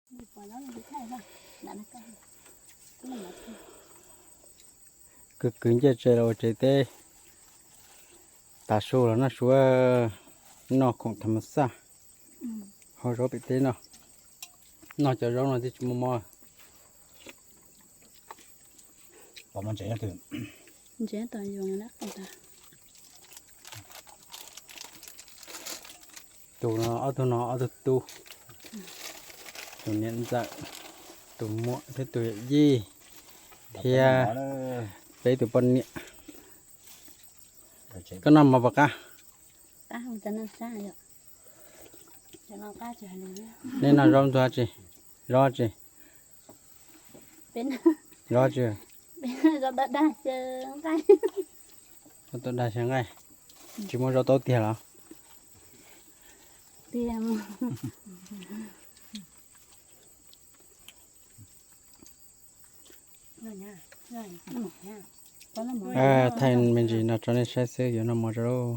Kwv kwv ncej tsev los ua tsev teb, tav su los noj su, noj khoom tham mas xaj, hau zaub pem teb no, noj cov zaub no thiaj tsis muaj mob. Tus no ob tug no ob tug tub, tus niam ntxawm, tus muam thiab tus yawm yij, thiab peb tus poj niam. Koj noj mov puas qab? Nej noj zaub ntxuag tsi? Zaub tsi? Zaub tsi? Zaub tau dag xyaw nqaij, tsis muaj zaub taub tiag los? Thaij me ntsis no tso nej saib xwb, yuav noj mov tso lauj.